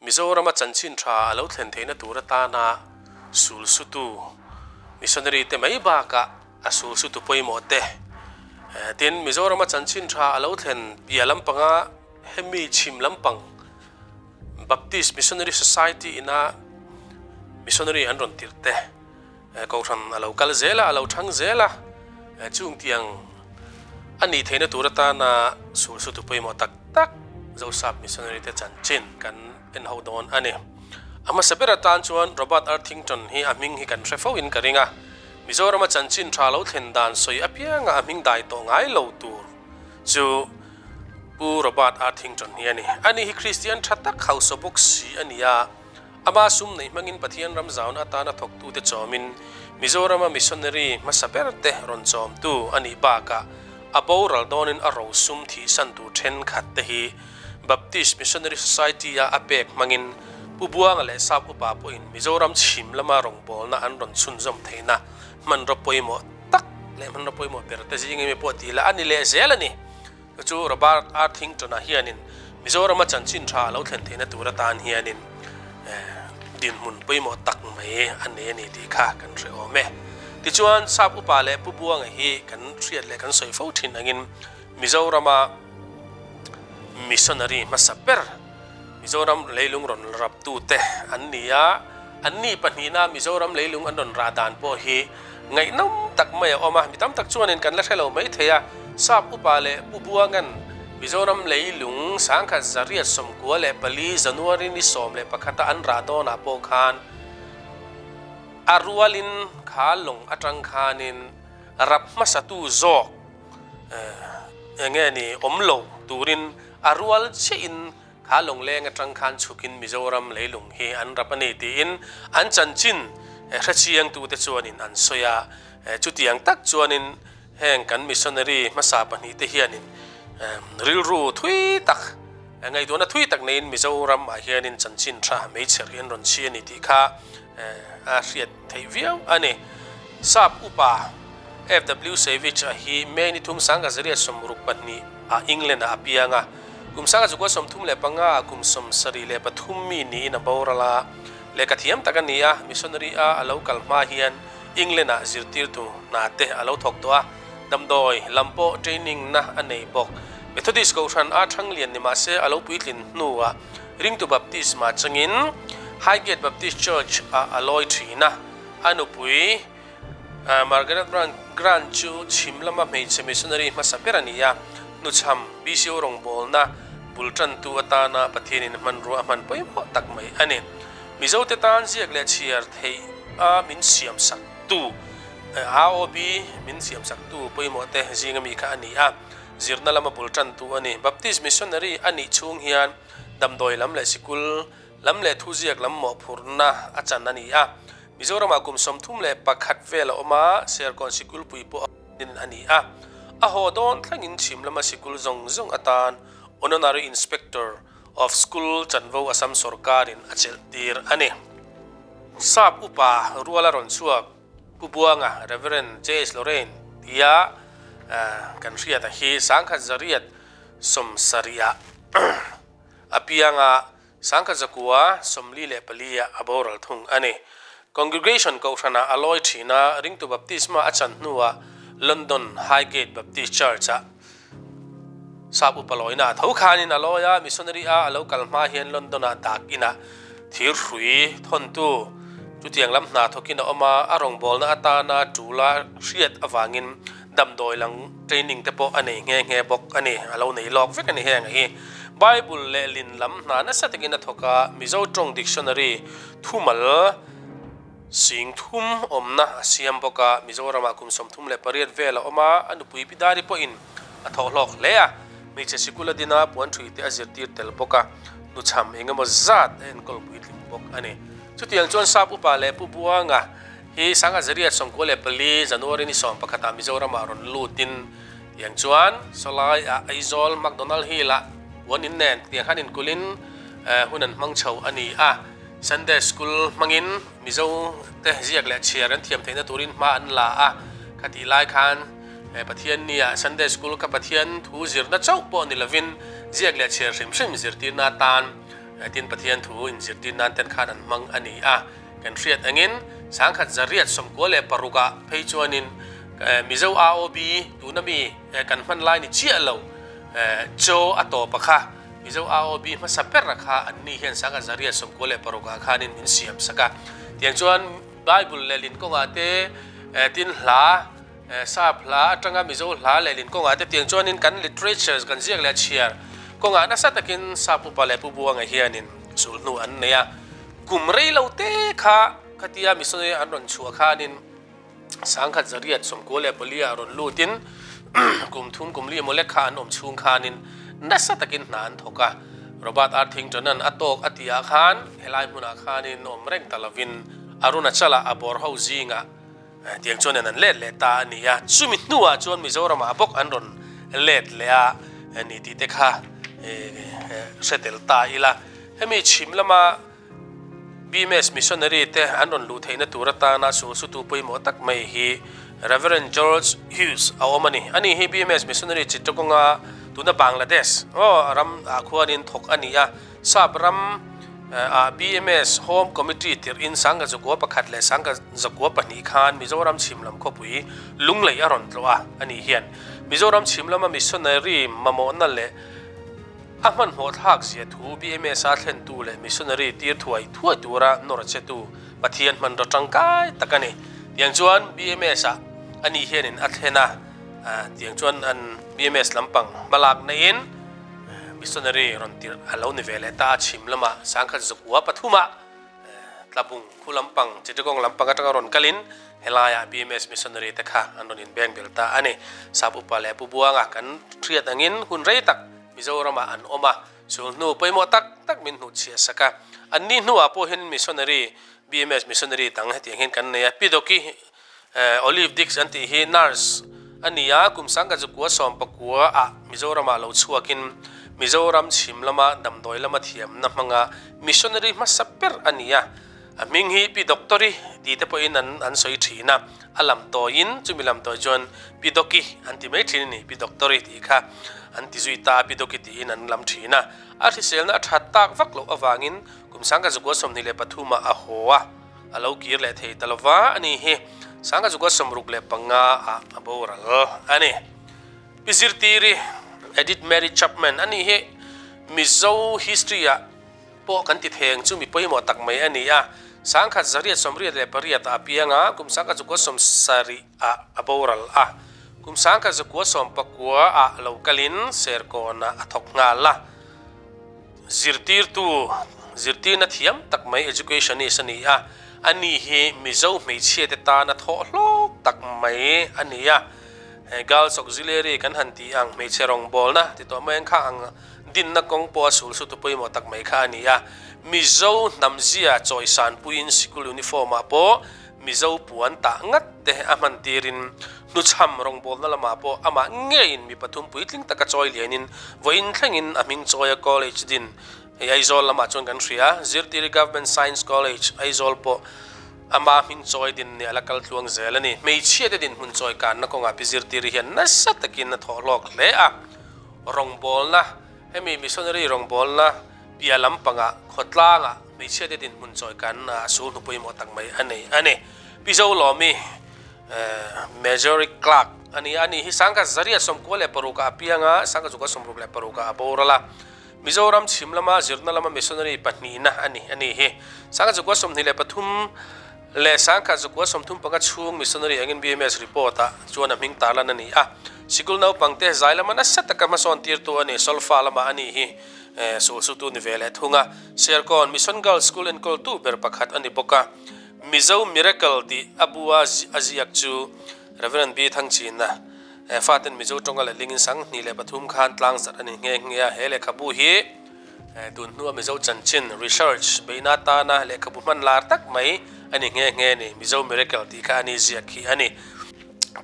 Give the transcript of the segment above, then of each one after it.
Mizorama chanchin tha a lo thlen theihna tur atana sul sutu missionary te mai bakah a sul sutu pawimawh te tin Mizorama chanchin tha a lo thlen piah lampanga hemi chhim lampang Baptist Missionary Society ina missionary an rawn tirh te Kohhran a lo kal zel a, a lo thang zel a, chung tiang a nih theihna tur atana sul sutu pawimawh tak tak Zosap Missionary te chanchin kan en ho dawn a ni. A hmasa ber atan chuan Robert Arthington hi a hming hi kan hre fo in ka ring a, Mizorama chanchin tha lo thlen dan sawi apianga a hming dai tawh ngai lo tur chu Pu Robert Arthington hi a ni. Ani hi Kristian tha tak hausa bawk si a ni a. Ama sum neih hmangin Pathian ram zauna atana thawktute chawmin Mizorama missionary hmasa berte rawn chawmtu a nih bakah a boral dawnin a rosum thihsan tur thenkhat te hi Baptist Missionary Society-a a pek hmangin Pu Buanga leh Sap Upa pawhin Mizoram chhim lama rawngbawlna an rawn chhunzawm theihna hmanraw pawimawh tak leh hmanraw pawimawh berte zingin mi pawh tih lah a ni leh zel a ni. Chu chu Robert Arthington-a hianin Mizorama chanchin tha a lo thlen theihna tur atan hianin dinhmun pawimawh tak mai a nei a ni tih kha kan hre awm e. Tichuan, Sap Upa leh Pu Buanga hi kan hriat leh kan sawi fo thin angin Mizorama missionary hmasa ber, Mizoram leilung rawn raptute an ni a, anni pahnihna Mizoram leilung an rawn rah dan pawh hi ngaihnawm tak mai a awm a, mi tam tak chuanin kan la hre lo mai thei a, Sap upa leh Pu Buangan Mizoram leilung 1994 January ni 11 a an rah dawnah pawh khan a rualin kha lawng atang khanin rap hmasatu zawk eng nge ni awm lo turin A rual chiahin kha lawngleng atang khan chhukin Mizoram leilung hi an rap a ni tiin an chanchin hrechiangtute chuanin an sawi a. Chutiang tak chuanin heng kan missionary hmasa pahnihte hianin rilru thui tak, ngaihtuahna thui tak neiin Mizoram ah hianin chanchin tha hmeichher hi an rawn chhi a ni tih kha a hriat theih viau a ni. Sap upa FW Savage a hi May ni thum 1962 ah England ah a piang a, kum 1935 ah kum 73 mi niin a boral a, lehkha thiam tak a ni a, missionary a a lo kal hma hian England ah zirtirtu hna te a lo thawk tawh a, damdawi lam pawh training na a nei bawk. Methodist Kohhran a Thanglian ni mahse a lo puitlin hnuah Ringtu Baptist mah changin Highgate Baptist Church ah a lawi thin a, a nupui Margaret Grant chu chhim lama hmeichhe missionary hmasa ber a ni a, hnuchham BCO rawngbawlna bul tantu atana Pathianin hmanrua a hman pawimawh tak mai a ni. Mizote tan ziak leh chhiar theih a min siamsaktu, AOB min siamsaktu pawimawhte zinga mi kha a ni a, zirna lama bul tantu a ni. Baptist missionary a nih chhung hian damdawi lam leh sikul lam leh thuziak lam mawhphurhna a chan a ni a. Mizoramah kum 31 vel a awm a, Serkawn sikulpui pawh a a ni a. A haw dawn thlengin chhim lama sikul zawng zawng atan Honorary Inspector of School chanvo Assam sawrkarin a chelh tir a ni. Sap upa ruala rawn chhuak Pu Buanga, Rev. JS Lorraine tia kan hriat a hi 1970 ah a piang a. 1944 ah a boral thung a ni. Congregation Kohhranah a lawi thin a, ringtu baptisma a chan hnuah London Highgate Baptist Church-ah sap upa lawina a tho khanin a lawi a, missionary a a lo kal hma hian London-ah dak inah thir hrui thawntu chutiang lam hna thawkin a awm a, a rawngbawlna atana tul a hriat avangin damdawi lang training te pawh a nei nghe nghe bawk a ni, a lo nei lawk vek a ni heng hi. Bible leh lin lam hna nasa takin a thawk a, Mizo tawng dictionary thumal sing thum awmna a siam bawk a, Mizoramah kum 38 vel a awm a, a nupui Pi Dari pawhin a thawh hlawk hle a, hmeichhe sikul a din a, puan ṭhui te a zirtir tel bawk a, hnuchham eng emaw zat a enkawl puitling bawk a ni. Chutiang chuan Sap upa leh Pu Buanga Hi 1994 January ni 11 ah Mizoram ah rawn lutin tiang chuan Sawlai ah Aizawl McDonald Hill ah puan in nen tiang khan inkulhin hun an hmang chho a ni a. Sunday School hmangin Mizo te ziak leh chhiar an thiam theihna turin hma an la a, khatih lai khan Pathian ni ah Sunday School kha Pathian thu zirna chauh pawh ni lovin ziak leh chhiar hrim hrim zirtirna atan. Tin Pathian thu inzirtir nan ten khan an hmang a ni a. Kan hriat angin 1996 ah phei chuanin Mizo AOB tuna mi kan hman lai ni chiah lo chaw a tawp a kha Mizo AOB hmasa ber a kha an ni hian 1996 ah khanin min siam sak a. Tiang chuan Bible lehlin kawngah te tin hla Sap hla atanga Mizo hla lehlin kawngah te tiang chuanin kan literatures kan ziak leh chhiar kawngah nasa takin Sap upa leh Pu Buanga hianin sulhnu an nei a. Kum rei lo te kha khatia missionary an rawn chhuah khanin 1994 ah rawn lutin kum thum kum li emaw lek kha an awm chhung khanin nasa takin hna an thawk a. Robert Arthington-a'n a tawk a tihah khan helai hmunah khanin awm reng ta lovin Arunachal-ah a bawr ho zingah Tiang chuan an let leh ta a ni a, chumi hnuah chuan Mizoramah bawk an rawn let leh a ni tih te kha hre tel ta ila. Hemi chhim lama BMS Missionary te an rawn luh theihna tur atana sulsutu pawimawh tak mai hi Rev. George Hughes a awm a ni. Ani hi BMS Missionary Chittagong-a tuna Bangladesh ram ah khuanin thawk a ni a. Sap ram ah BMS Home Committee tirh in 1901 leh 1902 khan Mizoram chhim lam khawpui Lunglei a rawn tlawh a, ani hian Mizoram chhim lama missionary mamawhna leh a hmanhmawh thlak zia thu BMS a thlentu leh missionary tir thuai thuai tura nawr chetu Pathian hmanraw tangkai tak a ni. Tiang chuan BMS ah ani hianin a thlen a, tiang chuan an BMS lampang hmalak naiin, Missionary rawn tirh a lo ni ve leh ta a, chhim lamah 1903 ah Tlabung khu lampang, Chittagong lampang atanga rawn kalin helaiah BMS Missionary te kha an rawn inbeng bel ta a ni. Sap upa leh Pu Buanga kan hriat angin hun rei tak Mizoramah an awm a, sul hnu pawimawh tak tak min hnuhchhiah sak a. Anni hnuah pawh hian Missionary, BMS Missionary dang hetiang hian kan nei a, Pi Doki Olive Dix an tih hi nurse a ni a, kum 1919 ah Mizoramah lo chhuakin Mizoram chhim lama damdawi lama thiamna hmanga missionary hmasa ber a ni a. A hming hi Pi Doctori ti te pawhin an an sawi thin a, a lamtawiin chumi lamtawi chuan Pi Doki an ti mai thin a ni, Pi Doctori tih kha an ti zui ta a, Pi Doki tiin an lam thin a. A hriselna a that tak vak loh avangin kum 1923 ah a haw a. A lo kir leh thei ta lova a ni hi 1965 ah a boral a ni. Pi Zirtiri, Edith Mary Chapman, a ni hi Mizo history ah pawh kan ti theng chu mi pawimawh tak mai a ni a. 1988 ah a piang a, kum 1970 ah a boral a. Kum 1990 ah lo kalin Serkawn ah a thawk nghal a. Zirtirtu, zirtirna thiam tak mai educationist a ni a, a ni hi Mizo hmeichhia te tana thawh hlawk tak mai a ni a. He Girls Auxiliary kan han tih ang hmeichhe rawngbawlna ti tawh mai ang kha ang dinna kawng pawh a sul sutu pawimawh tak mai kha a ni a. Mizo hnamzia chawisan puiin sikul uniform ah pawh Mizo puan tah ngat te a hman tirin hnuchham rawngbawlna lamah pawh amah ngeiin mi pathum puitling taka chawi lianin vawiin thlengin a hming chawia college din hei Aizawl lamah chuan kan hria. Zirtiri Government Science College, Aizawl pawh ama hming chawi din nih a la kal tluang zel a ni. Hmeichhia te dinhmun chawi kanna kawngah pi Zirtiri hian nasa takin a thawh hlawk hle a. Rawngbawlna, hemi missionary rawngbawlna piah lampangah khawtlangah Hmeichhia te dinhmun chawi kan a sul hnu pawimawh tak mai a nei a ni. Pi Zolawmi Majory Clark a ni a, ani hi 1996 ah a piang a, 1966 ah a boral a. Mizoram chhim lama zirna lama missionary pahnihna a ni a ni hi. 1923 leh 1935 chhung missionary angin BMS report ah chuan a hming tarlan a ni a. Sikul naupangte zai lama nasa taka hmasawn tirtu a ni, solfa lamah a ni hi sulsutu ni ve leh thung a. Serkawn Mission Girls School enkawltu ber pakhat a ni bawk a, Mizo Miracle tih a bua a ziak chu Rev. B. Thangchina faten Mizo tawnga lehlingin 2003 khan tlangzarh a ni nghe nghe a. He lehkhabu hi tun hnua Mizo chanchin, research, beihna atana lehkhabu hman lar tak mai a ni nghe nghe a ni. Mizo Miracle tih kha a ni ziak hi a ni.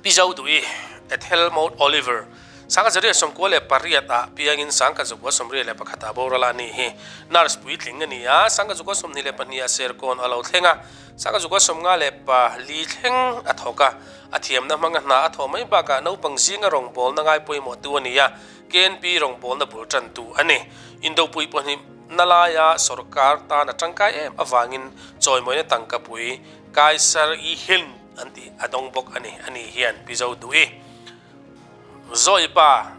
Pi Zoduhi, Ethel Maud Oliver, 1998 ah piangin 1981 ah boral a ni hi. Nurse puitling a ni a, 1922 ah Serkawn a lo thleng a, 1954 thleng a thawk a. A thiamna hmanga hna a thawh mai bakah naupang zinga rawngbawlna ngai pawimawhtu a ni a, KNP rawngbawlna bul tantu a ni. Indopui pahnih. na laia sorkar tan a tangkai em avangin chawimawina tangkapui Kaisar-i-Hind an tih a dawng bawk a ni. Ani hian Pi Zoduhi Zawipa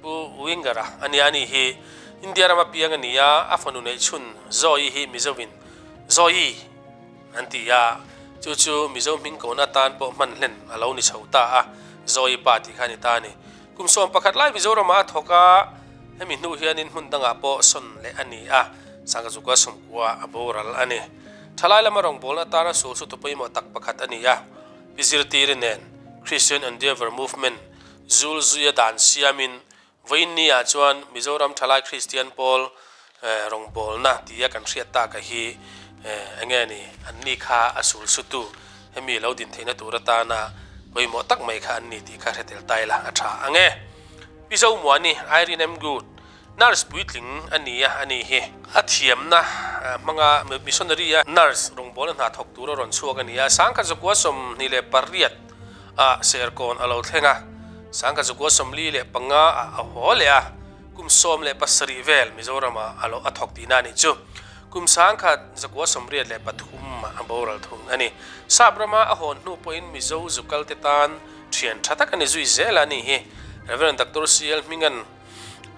Pu Winger-a a nia, ani hi India rama piang a ni a, a fanu neih chhun Zawi hi Mizovin Zawi an ti a, chu chu Mizo hming kohna atan pawh hman hlen a lo ni chho ta a, Zawipa tih kha a ni ta a ni. Kum 11 lai Mizoramah a thawk a, hemi hnu hianin hmun dangah pawh sawn leh a ni a, Sangkazukua 90 a boral a ni. Thalai lama rawngbawlna atana sul chu tu pawimawh tak pakhat a ni a, Pi Zirtiri nen Christian Endeavour Movement zul zuia dan siamin vawiinni-ah chuan Mizoram Thalai Kristian Pawl rawngbawlna tia kan hriat taka hi enge ni an ni kha a sul sutu hemi lo din theihna tur atana pawimawh tak mai kha an ni tih kha hre tel ta ila a tha ang e. Pi Zomuani, Irene M. Good, Nurse puitling a ni a, a ni hi. A thiamna hmanga missionary a nurse rawngbawlna hna thawk tur a rawn chhuak a ni a. 1928 ah Serkawn a lo thleng a, 1945 ah a haw leh a, kum 17 vel Mizoramah a lo a thawk tihna a nih chu. Kum 1983 ah a boral thung a ni. Sap rama a hawn hnu pawhin Mizo zukalte tan thian tha tak a ni zui zel a ni hi. Rev. Doctor CL Hmingan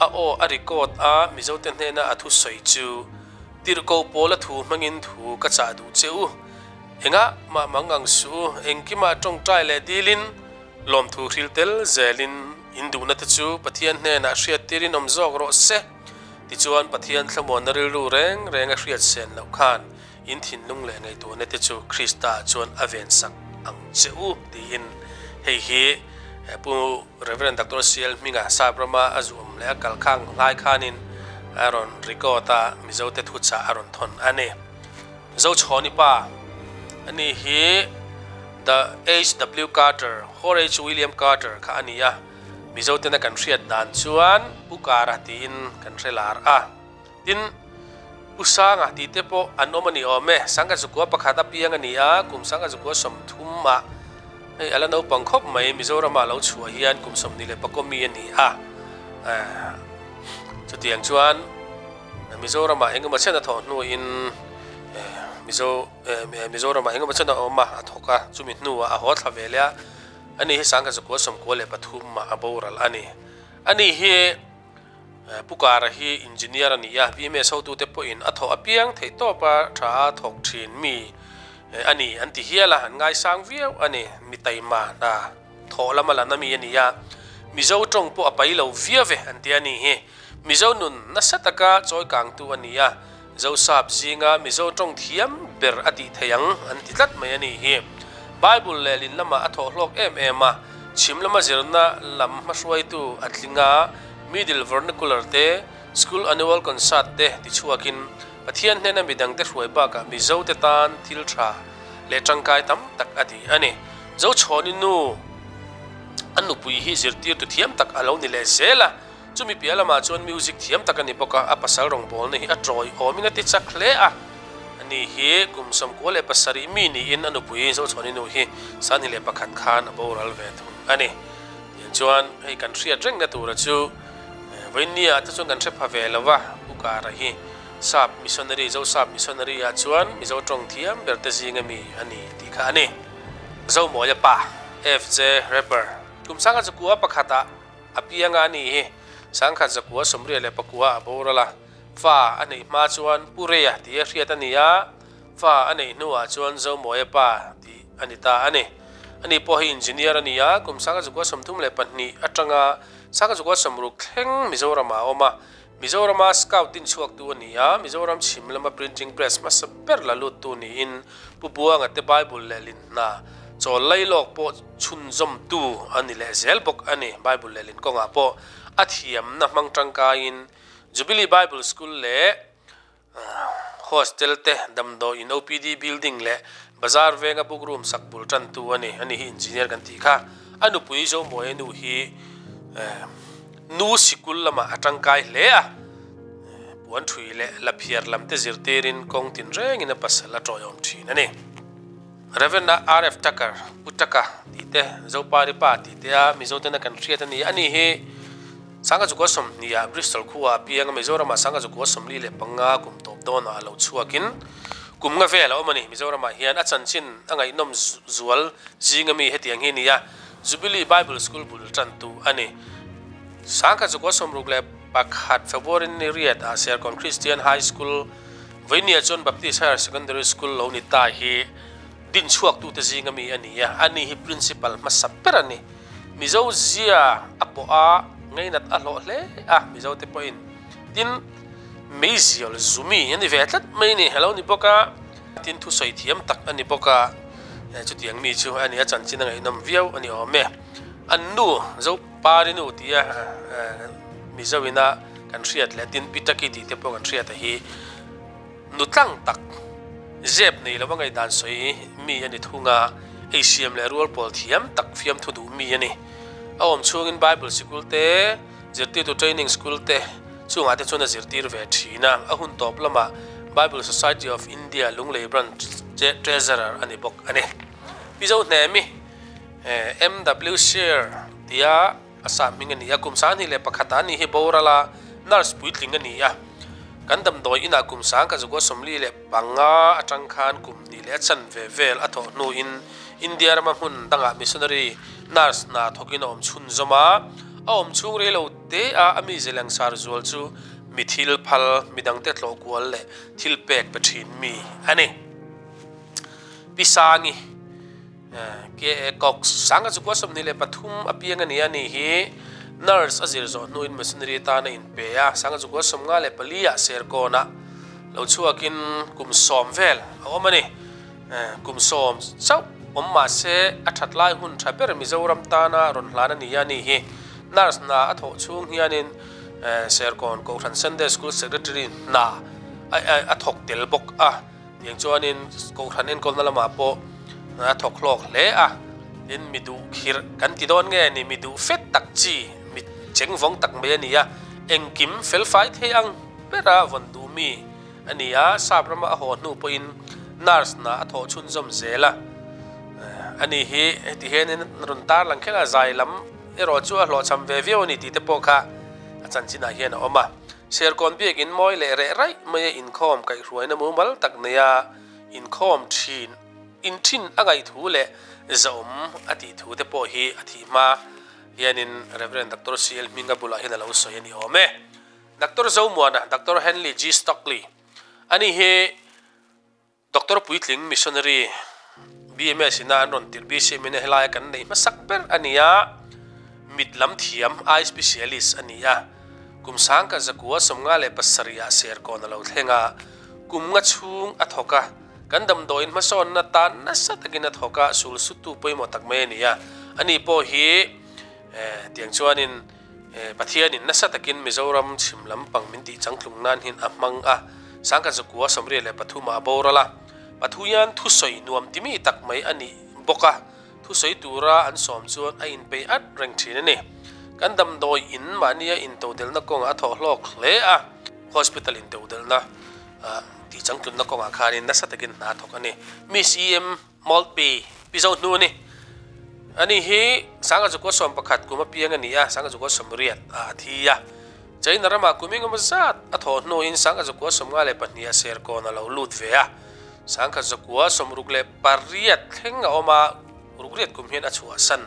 A aw a record a, Mizote hnena a thusawi chu, Tirhkoh pawl a thu hmangin thu ka chah duh che u. Engah mah mang ang suh u, engkimah tawngtai leh dilin, lawmthu hril tel zelin in duhna te chu Pathian hnenah hriattirin awm zawk rawh se. Tichuan Pathian thlamuanna rilru reng reng a hriat sen loh khan in thinlung leh ngaihtuahna te chu Krista chuan a vensak ang che u tiin hei hi Pu Rev. Doctor CL Hminga Sap rama a zuam leh a kal khang hlai khanin a rawn record a, Mizote thuchah a rawn thawn a ni. Zochhawni pa a ni hi The HW Carter, Horace William Carter kha a ni a, Mizotena kan hriat dan chuan Pu Kara tiin kan hre lar a. Tin, Pu Sanga tih te pawh an awm a ni awm e. Sangha zukua pakhat a piang a ni a, kum sangha zukua 30 ah hei a la naupang khawp mai, Mizoramah lo chhuah hian kum 24 mi a ni a. Chutiang chuan Mizoramah engemaw chen a thawh hnuin Mizo Mizoramah engemaw chen a awm a, a thawk a, chumi hnuah a haw thla ve leh a, ani hi sangha zukua 93 ah a boral a ni. Ani hi. Pu Kara hi engineer a ni a, BMS hotute pawhin a thawh apiang theih tawpa tha a thawk thin mi a ni an ti hial a, an ngaisang viau a ni. Mi taima hna thawh lama la na mi a ni a, Mizo tawng pawh a pai lo viau ve an ti a ni hi. Mizo nun nasa taka chawi kangtu a ni a, Zosap zinga Mizo tawng thiam ber a tih thei ang an ti tlat mai a ni hi. Bible leh lin lamah a thawh hlawk em em a, chhim lama zirna lam hmahruaitu a tling a, Middle Vernacular te, School Annual Concert te tichhuakin Pathian hnena midangte hruai bakah Mizote tan thil tha leh tangkai tam tak a ti a ni. Zochhawni nu a nupui hi zirtirtu thiam tak a lo ni leh zel a, Chumi piah lamah chuan music thiam tak a ni bawk a, a pasal rawngbawlna hi a tawi awmin a ti chak hle a. Ani hi kum 97 mi niin a nupui Zochhuani nu hi 21 khan a boral ve thung a ni. Tiang chuan hei kan hriat rengna tura chu vawiinnia te chuan kan hre pha ve lo va, Pu Kara hi Sap missionary, Zosap missionary ah chuan Mizo tawng thiam ber te zinga mi a ni tih kha a ni. Zomawia pa, FJ Rapper, kum 1901 ah A pianga a nih hi 1989 a boral a, fa a neih hma chuan Pu Reia tih a hriat a ni a, fa a neih hnuah chuan Zomawia pa tih a ni ta a ni. Ani pawh hi engineer a ni a, kum 1932 atanga 1960 thleng Mizoramah a awm a, Mizorama Scout din chhuaktu a ni a, Mizoram chhim lama printing press hmasa ber la luttu niin Pu Buanga te Bible leh lin hna chawl lailawk pawh chhunzawmtu a ni leh zel bawk a ni. Bible leh lin kawngah pawh a thiamna hmang tangkaiin Jubilee Bible School leh Hostel te, damdawi in OPD building leh bazar venga book room sak bul tantu a ni. Ani hi engineer kan tih kha. A nupui Zomuaia nu hi nu sikul lamah a tangkai hle a, puan thui leh laphiar lam te zirtirin kawng tin rengin a pasal a tawiawm thin a ni. Rev. RF Tucker, Pu Taka tih te, Zopari pa tih te a Mizo tena kan hriat a ni. Ani hi. Sangha 20 ah Bristol khuaah a piang a, Mizoramah Sangha 45 kum tawp dawnah a lo chhuakin kum nga vel a awm a ni. Mizoramah hian a chanchin a ngaihnawm zual zinga mi hetiang hi a ni a, Jubilee Bible School bul tantu a ni. Sangha 61 February ni riat ah Serkawn Christian High School Vainia chuan Baptist Higher Secondary School lo ni ta hi dinchhuaktute zinga mi a ni a, ani hi Principal hmasa ber a ni. Mizo zia a pawh a ngainat a hlawh hle a, Mizo te pawhin tin meizial zumi a ni ve tlat mai ni, a lo ni bawk a, tin thusawi thiam tak a ni bawk a, chutiang mi chu a ni a, chanchin a ngaihnawm viau a ni awm e. An nu Zopari nu tia Mizo ina kan hriat leh tin Pitaki tih te pawh kan hriat a hi nu tlang tak zep nei lova ngaihdan sawi mi a ni thung a, ei siam leh rual pawl thiam tak fiamthu duh mi a ni. A awm chhungin Bible sikul te, zirtirtu training school te chungah te chuan a zirtir ve thin a, a hun tawp lamah Bible Society of India Lunglei Branch Treasurer a ni bawk a ni. Pi Zohnemi, MW Share tia a sah hming a ni a, kum 21 ah a ni hi boral a, nurse puitling a ni a. Kan damdawi inah kum 1945 atang khan kum hnih leh a chanve vel a thawh hnuin India rama hmun dangah missionary nurse hna thawkin a awm chhunzawm a. A awm chhung rei lo te a a mize langsar zual chu mi thil phal, midangte tlawh kual leh thil pek pe thin mi a ni. Pi Sangi. KA Cox, 1923 a piang a ni a ni hi nurse a zir zawh hnuin missionary tan a inpe a, 1954 ah Serkawnah lo chhuakin kum sawm vel a awm a ni. Kum sawm chauh awm mah se a that lai hun tha ber Mizoram tana rawn hlan a ni a ni hi. Nurse hna a thawh chhung hianin Serkawn Kohhran Sunday School Secretary hna a thawk tel bawk a. Tiang chuanin Kohhran enkawlna lamah pawh a thawk hlawk hle a, tin mi duh khirh kan ti dawn nge ni, mi duh fet tak chi, mi chengvawng tak mai a ni a, engkim felfai thei ang bera vawn duh mi a ni a, sap rama a haw hnu pawhin nurse hna a thawh chhunzawm zel a, ani hi heti hianin rawn tar lang kher a, zai lam erawh chu a hlawhchham ve viau a ni tih te pawh kha a chanchinah hian a awm a. Serkawn biakin mawi leh reh raih maia inkhawm kaihhruaina mumal tak neia inkhawm thin in thin a ngaih thu leh zahawm a tih thu te pawh hi a thih hma hianin Rev. Doctor CL Hminga bulah hian a lo sawi a ni awm e. Doctor Zomuana, Doctor Henley G. Stockley, ani hi Doctor puitling missionary BMS ina an rawn tirh BCM ina helaia kan neih hmasak ber a ni a, mit lam thiam, eye specialist, a ni a. Kum 1957 ah Serkawn a lo thleng a, kum nga chhung a thawk a, kan damdawiin hmasawnna tan nasa takin a thawk a, sul suttu pawimawh tak mai a ni a. Ani pawh hi tiang chuanin Pathianin nasa takin Mizoram chhim lampang min tih changtlung nan hian a hmang a, 1983 ah a boral a. Pathuian thusawi nuam ti mi tak mai a nih bawk a, thusawi tura an sawm chuan a inpei at reng thin a ni. Kan damdawi in mahnia intodelhna kawngah a thawh hlawk hle a, hospital intodelhna tih changtlunna kawngah khanin nasa takin hna a thawk a ni. Miss EM. Maltby, Pi Zo hnu a ni. Ani hi 1911 kum apiang a ni a, 1980 ah a thi a. China ramah kum engemaw zat a thawh hnuin 1952 ah Serkawn a lo lut ve a. 1968 thleng a awm a, rukriat kum hian a chhuahsan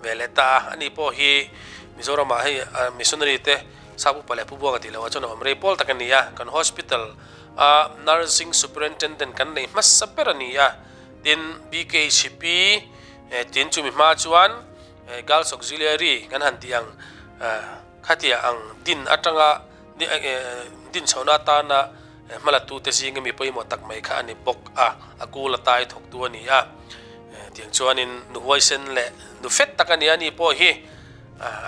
ve leh ta a. Ani pawh hi Mizoramah hei missionary te Sap upa leh Pu Buanga tih loh ah chuan a awm rei pawl tak a ni a. Kan hospital a Nursing Superintendent kan neih hmasa ber a ni a, tin BKHP tin chumi hma chuan Girls Auxiliary kan han tih ang khatia ang din atanga din chhohna atana hmalatute zinga mi pawimawh tak mai kha a ni bawk a, a kul a tai thawktu a ni a, tiang chuanin nu huaisen leh nu fet tak a ni a, ani pawh hi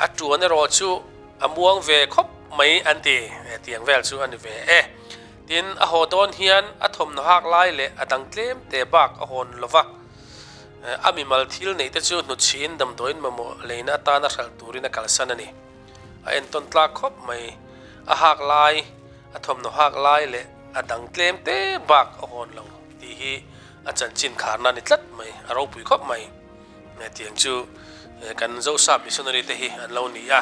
a tuan erawh chu A muang ve khawp mai an ti, tiang vel chu a ni ve e. Tin, a haw dawn hian a thawmhnaw hak lai leh a dang tlem te bak a hawn lo va. A mimal thil neih te chu hnutchhiin damdawiin mamawh leina atana hralh turin a kalsan a ni. A entawn tlak khawp mai. A hak lai, a thawmhnaw hak lai leh a dang tlem te bak a hawn lo tih hi a chanchin kharna a ni tlat mai, a ropui khawp mai. Tiang chu kan Zosap missionary te hi an lo ni a.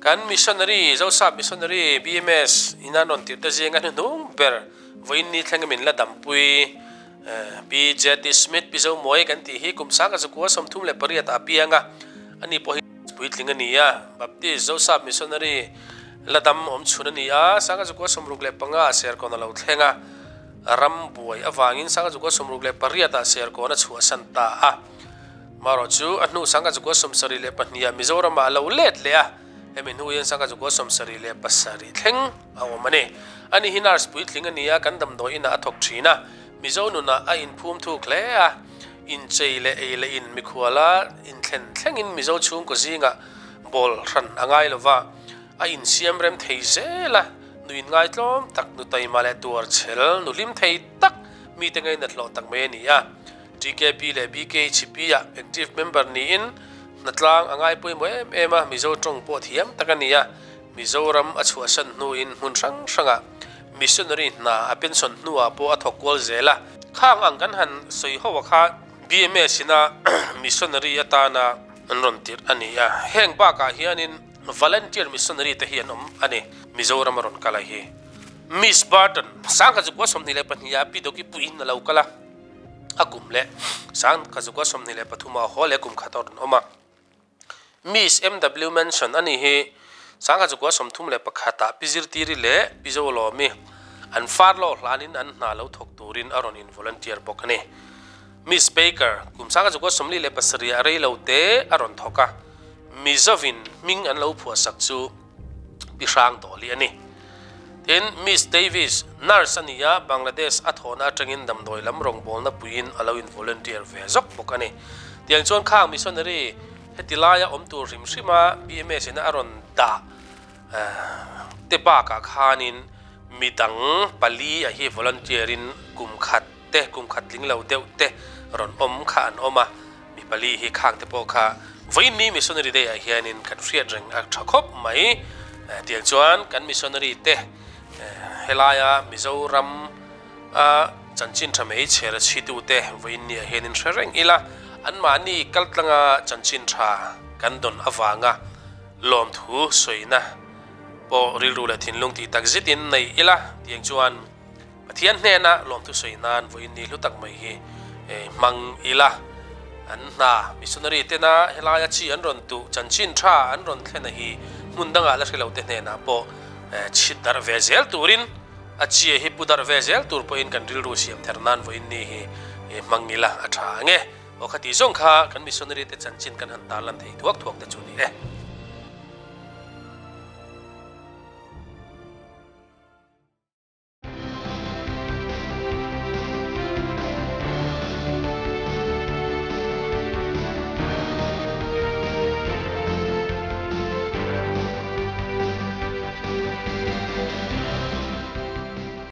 Kan missionary, Zosap Missionary, BMS, in an rawn tirh te zinga hnuhnung ber vawiin ni thleng min la dampui Pi JT Smith, Pi Zomuai kan tih hi kum 1938 ah a piang a, ani pawh hi puitling a ni a, Baptist Zosap Missionary la dam awm chhun a ni a, 1965 ah Serkawn a lo thleng a, ram buai avangin 1968 ah Serkawn a chhuahsan ta a. Marawh chu a hnu 1972 ah Mizoram ah a lo let leh a, hemi hnu hian 1977 thleng a awm a ni. Ani hi nurse puitling a ni a, kan damdawi inah a thawk thin a, Mizo nunah a inphum thuk hle a, inchei leh ei leh in mikhuala inthlen thlengin Mizo chhungkaw zingah bawl hran a ngai lo va, a insiam rem thei zel a, nu inngaitlawm tak, nu taima leh tuar chhel, nu hlim thei tak, mite ngainat hlawh tak mai a ni a. TKP leh BKHP ah active member niin hnatlang a ngai pawimawh em em a, Mizo tawng pawh thiam tak a ni a, Mizoram a chhuahsan hnuin hmun hrang hrangah missionary hna a pension hnuah pawh a thawk kual zel a. Khang ang kan han sawi ho a kha BMS ina missionary atana an rawn tirh a ni a, heng bakah hianin volunteer missionary te hi an awm a ni, Mizoram a rawn kal a hi. Miss Burton, 1922 ah Pi Doki puiin a lo kal a. A kum leh 1923 ah haw leh kum khat a rawn awm a. Miss MW Mansion a nih hi 1931 ah Pi Zirtiri leh Pi Zolawmi an far lawh hlanin an hna lo thawk turin a rawn in volunteer bawk a ni. Miss Baker kum 1947 ah rei lo te a rawn thawk a, Mizovin hming an lo phuahsak chu Pi Hrang Dawli a ni. Tin, Miss Davis, nurse a ni a, Bangladesh a thawhna atangin damdawi lam rawngbawlna puiin a lo in volunteer ve zawk bawk a ni. Tiang chuan khang missionary heti laia awm tur hrim hrima BMS in a rawn dah te bakah khanin midang pali a hi volunteer in kum khat te, kum khat tling lo deuh te rawn awm kha an awm a. Mi pali hi khang te pawh kha vawiinni Missionary Day ah hianin kan hriat reng a tha khawp mai. Tiang chuan kan missionary te helaia Mizoram a chanchin tha mai chher a chhitu te vawiinni ah hianin hre reng ila, anmahni kaltlanga chanchin tha kan dawn avanga lawmthu sawina pawh rilru leh thinlung tih tak zetin nei ila. Tiang chuan. Pathian hnena lawmthu sawi nan vawiin ni hlu tak mai hi hmang ila. An hna missionary tena helaia chi an rawn tuh chanchin tha an rawn thlen a hi hmun dangah la hre lo te hnenah pawh chhit darh ve zel turin a chi hi pu darh ve zel tur pawhin kan rilru siam ther nan vawiin ni hi hmang ila a tha ang e. Aw khati zawng kha kan missionary te chanchin kan han tarlan thei thuak thuak te chu ni e.